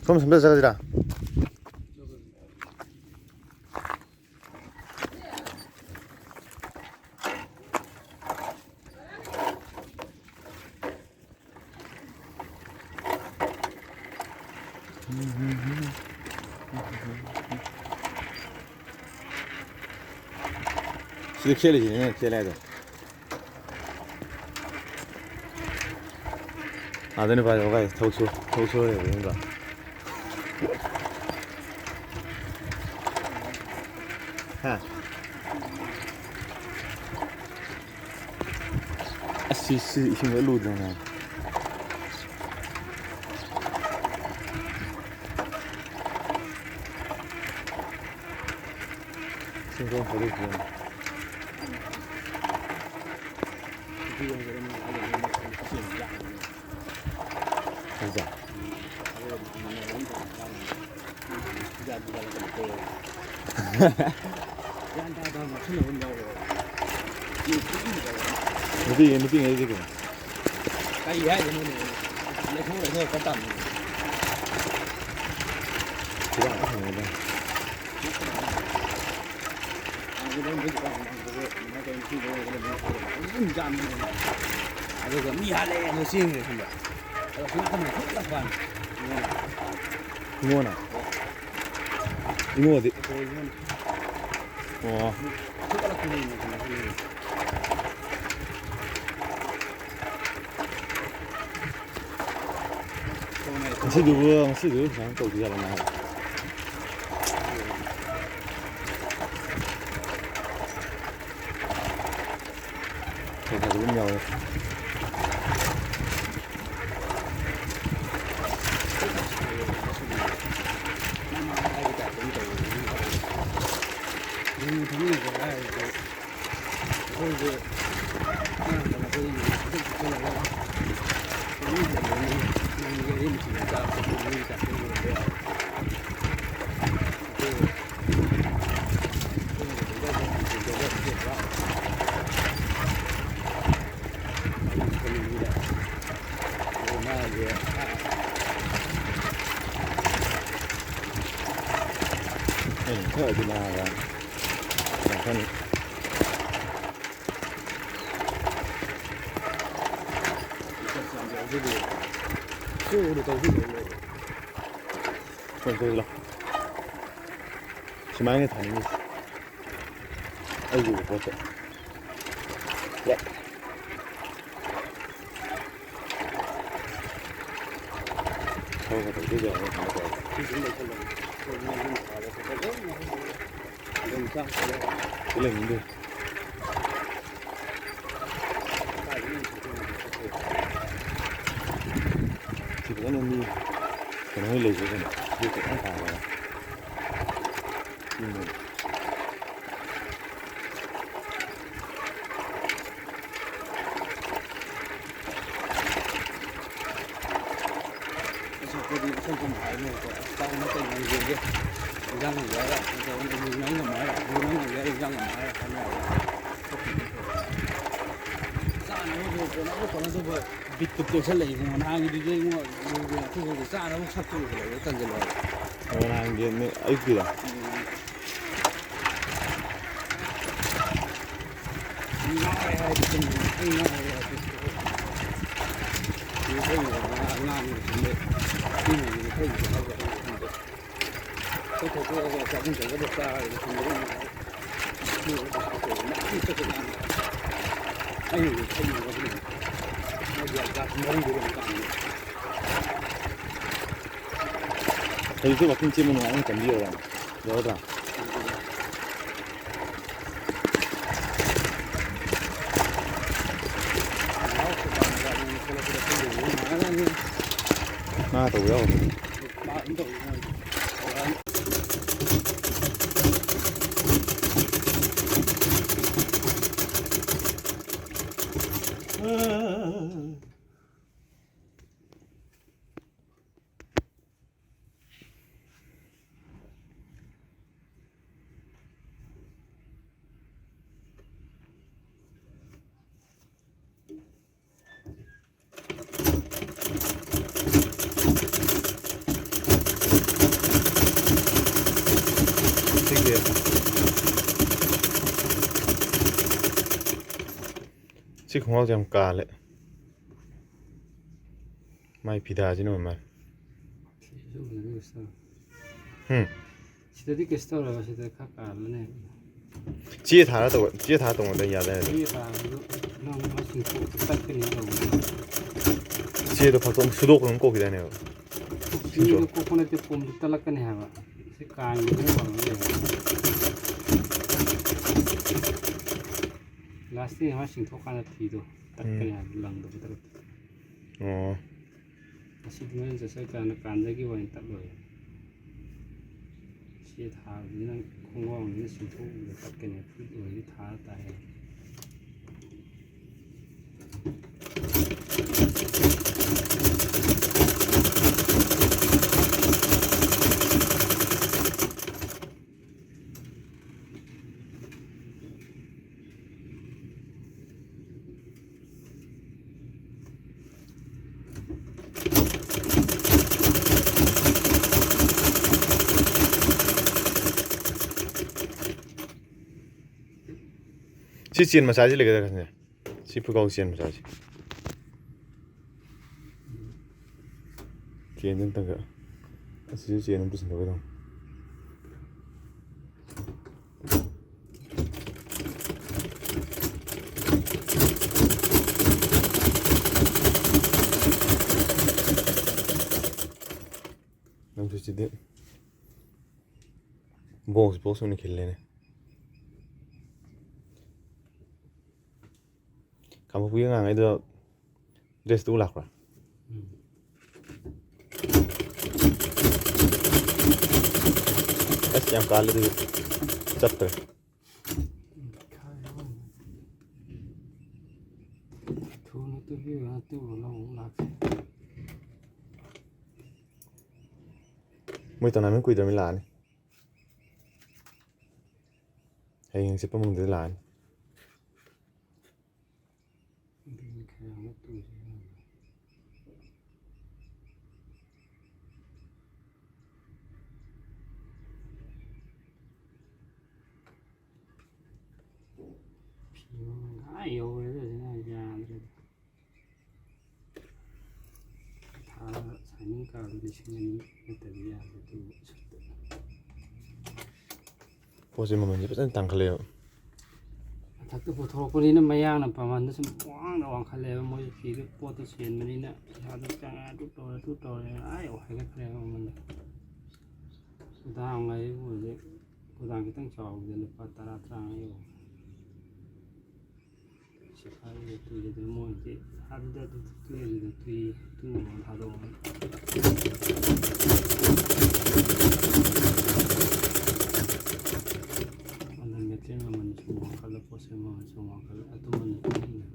ꯁꯣꯝ ꯁꯣꯝꯗ ꯆꯠꯂꯁꯤꯔꯥ? ꯁꯤꯗ ꯈꯦꯠꯂꯤꯁꯤꯅꯦ ꯅꯪ ꯈꯦꯠꯂꯦ ꯍꯥꯏꯗꯣ꯫ ꯑꯗꯨꯅ ꯄꯥꯏꯔꯣ ꯒꯥꯏ, ꯊꯕꯛ ꯁꯨ-, ꯊꯕꯛ ꯁꯨꯔ ꯂꯩꯕꯅꯤꯅ꯫ ꯍꯥ? ꯑꯁ, ꯁꯤ, ꯁꯤ ꯏꯁꯤꯡꯗ ꯂꯨꯗꯅ꯫ ꯏꯁꯤꯡ ꯀꯔꯝ ꯀꯔꯝ ꯐꯤꯕꯝ? ꯐꯖ꯫ ꯒ꯭ꯌꯥꯟ ꯇꯥ ꯇꯥ ꯉꯥꯎꯁꯟꯅꯕ ꯑꯃ ꯌꯥꯎꯔꯦꯕ꯫ ꯅꯨꯄꯤ, ꯅꯨꯄꯤꯉꯩꯗꯤ ꯀꯩꯅꯣ? ꯀꯔꯤ ꯍꯥꯏꯗꯣꯏꯅꯣꯅꯦ? ꯂꯩꯊꯣꯛ ꯂꯩꯊꯣꯛ ꯆꯠ ꯇꯥꯕꯅꯤ꯫ ꯈꯨꯕꯥꯛ ꯊꯝꯃꯦꯗ꯫ ꯑꯗꯨꯝ ꯌꯥꯝꯃꯦ꯫ ꯑꯗꯨꯒ ꯃꯤ ꯍꯥꯠꯂꯛꯑꯦꯅ ꯆꯦꯟꯈ꯭ꯔꯦ ꯈꯪꯕ꯭ꯔꯥ? ꯑꯗꯣ ꯁꯣꯝ ꯅꯥꯀꯟꯗ ꯐꯨꯠ ꯂꯥꯎ ꯄꯥꯜꯂꯦ꯫ ꯏꯃꯣꯅ? ꯏꯃꯣꯗꯤ? ꯑꯣ꯫ ꯉꯁꯤꯗꯨꯕꯨ, ꯉꯁꯤꯗꯨꯕꯨ ꯁꯨꯃꯥꯏꯅ ꯇꯧꯗꯣꯏꯖꯥꯠꯂꯣ ꯃꯥ? ꯈꯔ ꯈꯔ ꯑꯗꯨꯝ ꯌꯥꯎꯋꯦ꯫ ꯈꯔꯗꯤ ꯅꯥꯔꯦ꯫ ꯌꯥꯝ ꯀꯟꯅ꯫ ꯀꯣꯛꯅ ꯇꯧꯁꯤꯜꯂꯦ ꯂꯣꯏꯔꯦ꯫ ꯀꯣꯛ ꯇꯧꯁꯤꯜꯂꯣ꯫ ꯁꯨꯃꯥꯏꯅ ꯊꯥꯅꯤꯡꯉꯤꯁꯦ꯫ ꯑꯩꯒꯤ ꯄꯣꯠꯇ꯫ ꯌꯥꯏ꯫ ꯊꯕꯛ ꯇꯧꯗꯣꯏꯗꯣ ꯑꯃꯨꯛ ꯀꯩꯅꯣ ꯇꯧꯔꯦ꯫ ꯁꯤ ꯂꯩꯅꯤꯡꯗꯦ꯫ ꯁꯤ ꯐꯖꯅ ꯃꯤ ꯀꯩꯅꯣ ꯍꯣꯏ ꯂꯩꯕ꯭ꯔꯥ ꯀꯩꯅꯣ? ꯁꯤ ꯐꯖꯅ ꯇꯥꯔꯒ꯫ ꯁꯤ ꯃꯣꯏ꯫ ꯑꯩꯈꯣꯏꯗꯤ ꯏꯁꯝ ꯁꯝꯅ ꯍꯥꯏꯔꯒꯀꯣ, ꯆꯥꯛ ꯑꯃ ꯀꯩ ꯉꯝꯗꯦ꯫ ꯏꯟꯖꯥꯡ ꯉꯝꯗꯦ ꯍꯥꯏꯔ, ꯅꯠꯇ꯭ꯔꯒꯅ ꯌꯨ ꯉꯥꯏ ꯉꯝꯃꯦ ꯍꯥꯏꯔ, ꯌꯨ ꯉꯥꯏ ꯉꯝꯗꯦ ꯍꯥꯏꯔ, ꯏꯟꯖꯥꯡ ꯉꯝꯃꯦ ꯍꯥꯏꯔ ꯍꯥꯏꯅ ꯌꯥꯏ꯫ ꯆꯥꯅꯕꯕꯨ ꯀꯣꯟꯅꯕ ꯀꯣꯟꯅꯗꯕ ꯕꯤꯠꯇꯨ ꯇꯦꯛꯁꯜꯂꯛꯏ ꯏꯕꯨꯡꯉꯣ꯫ ꯅꯍꯥꯟꯒꯤꯗꯨꯗꯤ ꯏꯕꯨꯡꯉꯣ, ꯌꯨꯒꯤ ꯑꯊꯨꯕꯒꯤ ꯆꯥꯅꯕ ꯁꯛꯇꯨ ꯎꯕꯗ ꯇꯟꯁꯤꯜꯂꯛꯑꯦ꯫ ꯑꯣ, ꯅꯍꯥꯟꯒꯤ ꯅꯣꯏ ꯑꯌꯨꯛꯀꯤꯗꯣ? ꯎꯝ꯫ ꯉꯥꯎꯔꯦ ꯍꯥꯏꯗꯤ ꯆꯨꯝꯃꯦ꯫ ꯑꯩ ꯉꯥꯎꯔꯦ ꯍꯥꯏꯗꯤ ꯆꯨꯝꯃꯦ꯫ ꯌꯨ ꯊꯛꯏꯕ ꯑꯉꯥꯡ, ꯑꯉꯥꯡꯅꯤ ꯆꯨꯝꯃꯦ꯫ ꯃꯤꯅ ꯌꯨ ꯊꯛꯏꯕ ꯍꯥꯏꯕ ꯑꯩ ꯈꯪꯗꯦ꯫ ꯆꯠꯊꯣꯛ ꯊꯣꯛꯑꯒ ꯆꯥꯐꯝ ꯊꯣꯛꯄꯗ ꯆꯥꯔꯒ ꯂꯣꯏꯁꯤꯟꯕꯗ ꯃꯌꯥꯝ ꯆꯠꯄ ꯀꯥꯟꯗ ꯑꯩꯅ ꯊꯛꯏꯕ ꯃꯣꯏꯒꯤ ꯒ꯭ꯂꯥꯁ ꯃꯔꯤꯗꯨ ꯑꯗꯨꯝ ꯀꯥꯟꯗ ꯍꯧꯖꯤꯛꯁꯨ ꯋꯥꯛꯀꯤꯡ ꯆꯦꯟꯕ ꯅꯨꯡꯉꯥꯏꯅ ꯀꯟꯕꯤꯌꯣꯔꯥ? ꯌꯥꯎꯔꯗ꯭ꯔꯥ? ꯃꯥ ꯇꯧꯕ ꯌꯥꯎꯔꯕꯅꯤ꯫ ꯁꯤ ꯈꯣꯡꯒ꯭ꯔꯥꯎꯁꯦ ꯌꯥꯝ ꯀꯥꯜꯂꯦ꯫ ꯃꯥꯏ ꯐꯤꯗꯥꯁꯤꯅ ꯑꯣꯏ ꯃꯥꯜꯂꯦ꯫ ꯁꯤꯁꯨ ꯐꯖꯅ ꯀꯩꯁꯨ ꯇꯧꯔꯦ꯫ ꯎꯝ꯫ ꯁꯤꯗꯗꯤ ꯀꯩꯁꯨ ꯇꯧꯔꯣꯏꯕ, ꯁꯤꯗ ꯈꯔ ꯀꯥꯜꯂꯅꯦ꯫ ꯆꯦ ꯊꯥꯔ ꯇꯧꯕ, ꯆꯦ ꯊꯥꯔ ꯇꯧꯕꯗ ꯌꯥꯗꯥꯏ ꯑꯗꯣ? ꯆꯦ ꯊꯥꯕꯗꯨ ꯅꯪ ꯃꯁꯤꯡ ꯊꯣꯛꯄ ꯇꯠꯀꯅꯤ ꯇꯧꯕꯅꯦ꯫ ꯆꯦꯗꯣ ꯐꯛꯇꯣꯛ ꯁꯨꯗꯣꯛꯄ ꯑꯗꯨꯝ ꯀꯣꯛꯈꯤꯗꯥꯏꯅꯦꯕ? ꯁꯤꯗꯣ ꯀꯣꯛꯄ ꯅꯠꯇꯦ, ꯄꯣꯝꯗ ꯇꯠꯂꯛꯀꯅꯤ ꯍꯥꯏꯕ꯫ ꯁꯤ ꯀꯥꯡꯒꯤ ꯑꯗꯨꯝ ꯄꯥꯝꯕ ꯂꯩꯕ꯫ ꯂꯥꯁꯇꯤꯡ ꯑꯃ ꯆꯤꯡꯊꯣꯛꯀꯥꯟꯗ ꯐꯤꯗꯣ ꯇꯠꯀꯅꯤ ꯎꯝ꯫ ꯍꯥꯏꯕ, ꯂꯪꯗꯕ ꯇꯠꯂꯛꯇꯦ꯫ ꯑꯣ꯫ ꯑꯁꯤꯗꯤ ꯍꯣꯔꯦꯟ ꯆꯠꯆꯔꯀꯥꯟꯗ ꯀꯥꯟꯗꯒꯤ ꯑꯣꯏꯅ ꯇꯠꯂꯣꯏ꯫ ꯁꯤ ꯊꯥꯕꯅꯤꯅ ꯈꯣꯡꯒ꯭ꯔꯥꯎꯅꯤꯅ ꯆꯤꯡꯊꯣꯛꯎꯕꯗ ꯇꯠꯀꯅꯤ, ꯐꯨꯔꯤꯠ ꯑꯣꯏꯔꯗꯤ ꯊꯥ ꯇꯥꯏ꯫ ꯁꯤ ꯆꯦꯟ ꯃꯆꯥꯁꯤ ꯂꯩꯒꯗ꯭ꯔꯥ ꯈꯪꯗꯦ꯫ ꯁꯤ ꯐꯨꯒꯥꯎ ꯆꯦꯟ ꯃꯆꯥꯁꯤ꯫ ꯆꯦꯟꯁꯤ ꯑꯝꯇꯪꯒ꯫ ꯑꯁꯤꯁꯨ ꯆꯦꯟ ꯑꯝꯇ ꯁꯤꯟꯗꯣꯛꯀꯦ ꯇꯧꯅꯤ꯫ ꯅꯪꯁꯨ ꯁꯤꯗꯤ box box ꯑꯣꯏꯅ ꯈꯤꯜꯂꯦꯅꯦ꯫ ꯀꯥꯡꯄꯣꯛꯄꯤ ꯑꯉꯥꯡꯈꯩꯗꯣ dress ꯇꯨ ꯂꯥꯛꯄ꯭ꯔꯥ? ꯎꯝ꯫ ꯑꯁ, ꯌꯥꯝ ꯀꯥꯜꯂꯦ ꯑꯗꯨꯗꯤ꯫ ꯆꯠꯇ꯭ꯔꯦ꯫ ꯊꯨꯅ ꯇꯨꯕꯤꯌꯨ, ꯇꯨꯕ ꯂꯧꯕ ꯂꯥꯛꯀꯦ꯫ ꯃꯣꯏ ꯇꯣꯔꯅꯥꯃꯦꯟ ꯀꯨꯏꯗ꯭ꯔꯕꯅꯤ ꯂꯥꯛꯑꯅꯤ꯫ ꯍꯌꯦꯡ ꯍꯪꯆꯤꯠ ꯄꯨꯡ ꯃꯉꯥꯗ ꯂꯥꯛꯑꯅꯤ꯫ ꯑꯗꯨꯅꯤ ꯈꯔ ꯑꯃ ꯇꯨꯁꯤ ꯍꯥꯏꯕ꯫ ꯂꯤꯁꯤꯡ ꯑꯅꯤ ꯅꯠꯇ꯭ꯔꯗꯤ ꯌꯥꯗꯦ ꯑꯗꯨ ꯁꯨꯠꯇ꯫ ꯄꯣꯠꯁꯦ ꯃꯃꯜꯁꯦ ꯐꯖꯅ ꯇꯥꯡꯈꯠꯂꯦꯕ꯫ ꯃꯊꯛꯇ ꯄꯨꯊꯣꯔꯛꯄꯅꯤꯅ ꯃꯌꯥꯡꯅ ꯃꯃꯜꯗꯣ ꯁꯨꯝ ꯋꯥꯡꯅ ꯋꯥꯡꯈꯠꯂꯦꯕ꯫ ꯃꯣꯏꯁꯨ ꯐꯤꯗꯨ ꯄꯣꯠꯇꯨ ꯆꯦꯟꯕꯅꯤꯅ ꯄꯩꯁꯥꯗꯨ ꯆꯪꯉꯦ, ꯑꯗꯨ ꯇꯧꯔꯦ, ꯑꯗꯨ ꯇꯧꯔꯦ, ꯑꯥ ꯌꯧ ꯍꯥꯏꯒꯠꯈ꯭ꯔꯦꯕ ꯃꯃꯜꯗꯣ꯫ ꯒꯣꯗꯥꯎꯟ ꯍꯥꯏꯕꯨ ꯍꯧꯖꯤꯛ ꯒꯣꯗꯥꯎꯟ ꯈꯤꯇꯪ ꯆꯥꯎꯕꯗ ꯂꯨꯄꯥ ꯇꯔꯥ, ꯇꯔꯥꯃꯉꯥ ꯌꯧ꯫ ꯁꯤꯐꯥꯏꯒꯤ ꯇꯨꯏꯗꯨꯗꯤ ꯃꯣꯏꯗꯤ ꯑꯗꯨꯗ ꯑꯗꯨꯝ ꯇꯨꯏ, ꯑꯗꯨꯗ ꯇꯨꯏ, ꯇꯨꯅꯕ ꯊꯥꯗꯣꯛꯑꯣ꯫ ꯑꯗꯨ ꯃꯦꯇ꯭ꯔꯤꯌꯦꯜ ꯃꯃꯜꯁꯨ ꯋꯥꯡꯈꯠꯂꯦ, ꯄꯣꯠ ꯆꯩ ꯃꯃꯜꯁꯨ ꯋꯥꯡꯈꯠꯂꯦ, ꯑꯗꯨꯃꯅ ꯇꯨꯏꯅꯦ꯫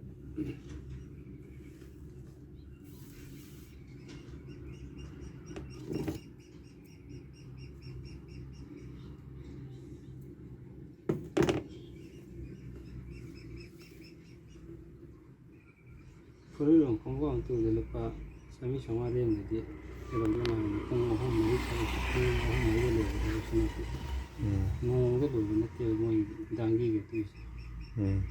ꯐꯨꯔꯤꯠ ꯑꯃ ꯈꯣꯡꯒ꯭ꯔꯥꯎ ꯑꯃ ꯇꯨꯕꯗ ꯂꯨꯄꯥ ꯆꯥꯝꯃꯔꯤ ꯆꯥꯝꯃꯉꯥ ꯂꯦꯝꯗꯗꯤ ꯀꯩꯗꯧꯗꯣꯏꯅꯣ ꯍꯥꯏꯕꯗ ꯄꯨꯡ ꯑꯍꯨꯝ ꯃꯔꯤ ꯊꯕꯛꯁꯦ ꯄꯨꯡ ꯑꯍꯨꯝ ꯃꯔꯤꯗ ꯂꯣꯏꯕ ꯊꯕꯛꯁꯨ ꯅꯠꯇꯦ꯫ ꯎꯝ꯫ ꯅꯣꯡꯃꯗ ꯂꯣꯏꯕ ꯅꯠꯇꯦꯕ ꯃꯣꯏ ꯗꯥꯡꯒꯤꯒ ꯇꯨꯏꯁꯦ꯫ ꯎꯝ꯫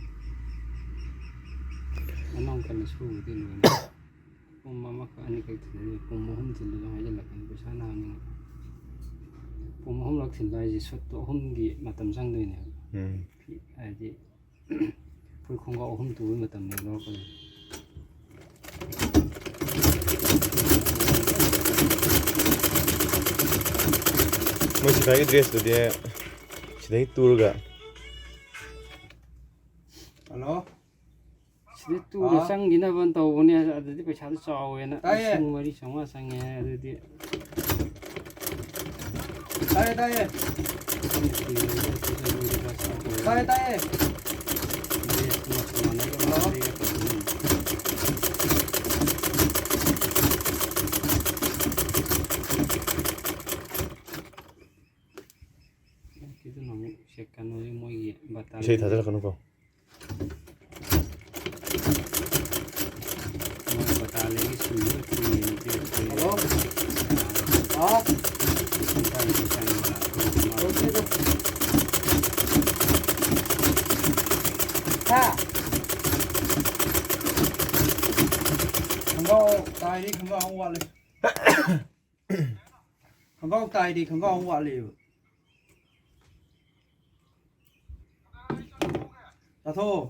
ꯑꯅꯝ ꯀꯟꯅ ꯁꯨꯕꯗꯤ ꯂꯣꯏꯅ ꯄꯨꯡ ꯑꯃꯈꯛ ꯑꯅꯤꯈꯛ ꯊꯤꯜꯂꯦ, ꯄꯨꯡ ꯑꯍꯨꯝ ꯊꯤꯜꯂꯦ ꯑꯗꯨꯝ ꯍꯥꯏꯖꯤꯜꯂꯛꯀꯅꯤ ꯄꯩꯁꯥ ꯅꯍꯥꯟꯅ꯫ ꯄꯨꯡ ꯑꯍꯨꯝꯂꯛ ꯊꯤꯟꯕ ꯍꯥꯏꯁꯦ ꯁꯨꯠꯇꯣ ꯑꯍꯨꯝꯒꯤ ꯃꯇꯝ ꯆꯪꯗꯣꯏꯅꯦꯕ꯫ ꯎꯝ꯫ ꯐꯤ ꯍꯥꯏꯗꯤ ꯐꯨꯔꯤꯠ ꯈꯣꯡꯒ꯭ꯔꯥꯎ ꯑꯍꯨꯝ ꯇꯨꯕꯒꯤ ꯃꯇꯝꯅꯦꯕ ꯂꯧꯔꯛꯀꯗꯣꯏꯁꯦ꯫ ꯃꯣꯏ ꯁꯤꯐꯥꯏꯒꯤ ꯗ꯭ꯔꯦꯁꯇꯨꯗꯤ ꯁꯤꯗꯒꯤ ꯇꯨꯔꯒ꯫ ꯍꯜꯂꯣ꯫ ꯁꯤꯗ ꯇꯨꯔ ꯑꯥ꯫ ꯆꯪꯈꯤꯅꯕꯅ ꯇꯧꯕꯅꯦ, ꯑꯗꯨꯗꯤ ꯄꯩꯁꯥꯗꯣ ꯆꯥꯎꯋꯦꯅ ꯇꯥꯏꯌꯦ꯫ ꯂꯤꯁꯤꯡ ꯃꯔꯤ ꯆꯥꯝꯃꯉꯥ ꯆꯪꯉꯦ ꯍꯥꯏ꯫ ꯑꯗꯨꯗꯤ ꯇꯥꯏꯌꯦ, ꯇꯥꯏꯌꯦ꯫ ꯇꯥꯏꯌꯦ, ꯇꯥꯏꯌꯦ꯫ ꯍꯜꯂꯣ꯫ ꯁꯤꯗꯅ ꯑꯃꯨꯛ ꯁꯦ ꯀꯩꯅꯣꯁꯦ ꯃꯣꯏꯒꯤ ꯕꯇꯥ ꯏꯁꯩ ꯊꯥꯖꯤꯜꯂꯛꯀꯅꯨꯀꯣ꯫ ꯃꯣꯏ ꯕꯇꯥ ꯂꯩꯒꯦ ꯁꯤꯡꯗꯨ ꯊꯤꯡꯉꯦꯅ ꯄꯤꯔꯛꯄ꯫ ꯍꯜꯂꯣ꯫ ꯍꯥꯎ꯫ ꯂꯤꯁꯤꯡ ꯇꯔꯥꯅꯤꯊꯣꯏ ꯆꯪꯉꯦ꯫ ꯇꯧꯁꯤꯗ꯫ ꯍꯥ? ꯈꯣꯡꯒ꯭ꯔꯥꯎ ꯇꯥꯏꯔꯤ, ꯈꯣꯡꯒ꯭ꯔꯥꯎ ꯑꯃ ꯋꯥꯠꯂꯤ꯫ ꯄꯥꯎ ꯇꯥꯏꯗꯤ ꯈꯣꯡꯒ꯭ꯔꯥꯎ ꯑꯃ ꯋꯥꯠꯂꯤꯕ꯫ ꯆꯥꯊꯣꯛꯑꯣ꯫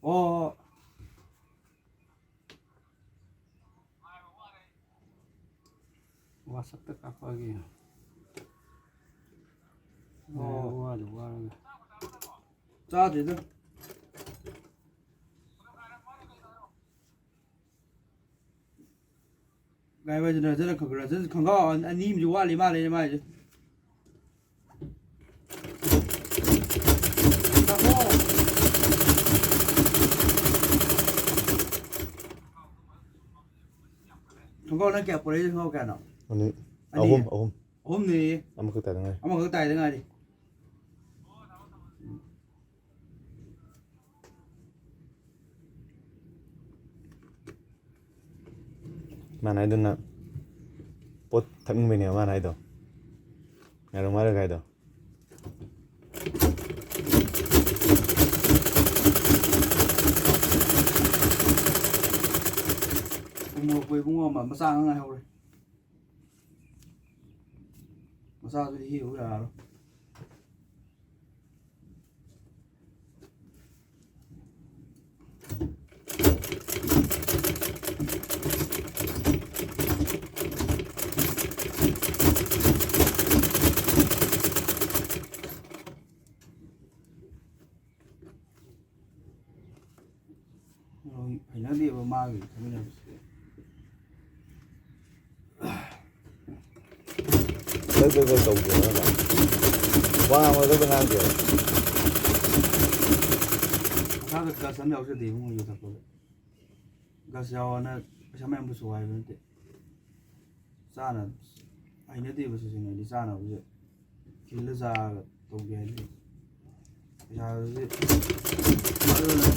ꯑꯣ꯫ WhatsApp-ꯇ ꯀꯥꯞꯄꯛꯑꯒꯦ꯫ ꯑꯣ꯫ ꯋꯥꯗꯤ ꯋꯥꯔꯒ꯫ ꯆꯥꯗ꯭ꯔꯤꯗ꯫ ꯀꯥꯏ ꯋꯥꯏꯗꯅꯣ? ꯔꯟꯖꯟ ꯈꯪ-, ꯔꯟꯖꯟ ꯈꯣꯡꯒ꯭ꯔꯥꯎ ꯑꯅꯤ ꯑꯃꯁꯨ ꯋꯥꯠꯂꯤ ꯃꯥꯜꯂꯦꯅꯦ ꯃꯥꯏꯁꯦ꯫ ꯈꯣꯡꯒ꯭ꯔꯥꯎ ꯅꯪ ꯀꯌꯥ ꯄꯨꯔꯛꯏ? ꯈꯣꯡꯒ꯭ꯔꯥꯎ ꯀꯌꯥꯅꯣ? ꯑꯅꯤ꯫ ꯑꯅꯤ? ꯑꯍꯨꯝ, ꯑꯍꯨꯝ꯫ ꯑꯍꯨꯝꯅꯦꯌꯦ꯫ ꯑꯃꯈꯛ ꯇꯥꯏꯗ ꯉꯥꯏꯔꯤ꯫ ꯑꯃꯈꯛ ꯇꯥꯏꯗ ꯉꯥꯏꯔꯤ꯫ ꯃꯥꯅ ꯍꯥꯏꯗꯨꯅ ꯄꯣꯠ ꯊꯛꯅꯤꯡꯕꯩꯅꯦꯕ ꯃꯥꯅ ꯍꯥꯏꯗꯣ꯫ ꯉꯥꯏꯔꯣ ꯃꯥꯔꯒ ꯍꯥꯏꯗꯣ꯫ ꯎꯃꯣꯔꯣꯛꯄꯨ ꯏꯕꯨꯡꯉꯣ ꯑꯃ ꯃꯆꯥ ꯉꯥꯛ ꯉꯥꯏꯍꯧꯔꯦ꯫ ꯃꯆꯥꯗꯨꯗꯤ ꯍꯦꯛꯎ ꯌꯥꯔꯔꯣꯏ꯫ ꯍꯩꯅꯗꯦꯕ ꯃꯥꯒꯤ ꯈꯟꯃꯤꯟꯅꯕꯁꯦ꯫ ꯗꯛ ꯗꯛ ꯗꯛ ꯇꯧꯗꯦꯕ ꯅꯠꯇ꯭ꯔꯥ? ꯋꯥ ꯉꯥꯡꯕꯗ ꯗꯛ ꯗꯛ ꯉꯥꯡꯗꯦꯕ꯫ ꯃꯁꯥꯗ ꯒꯁ ꯑꯃ ꯌꯥꯎꯖꯗꯦ ꯏꯕꯨꯡꯉꯣ ꯌꯨ ꯊꯛꯄꯗ꯫ ꯒꯁ ꯌꯥꯎꯑꯣꯅ ꯄꯩꯁꯥ ꯃꯌꯥꯝ ꯄꯨꯊꯣꯛꯑꯣ ꯍꯥꯏꯕ ꯅꯠꯇꯦ꯫ ꯆꯥꯅ ꯍꯩꯅꯗꯦꯕ ꯁꯤꯁꯤꯡ ꯍꯥꯏꯗꯤ ꯆꯥꯅꯕꯁꯦ ꯈꯤꯜꯂ ꯆꯥꯔꯒ ꯇꯧꯒꯦ ꯍꯥꯏꯗꯤ ꯄꯩꯁꯥꯁꯦ ꯑꯗꯨꯅ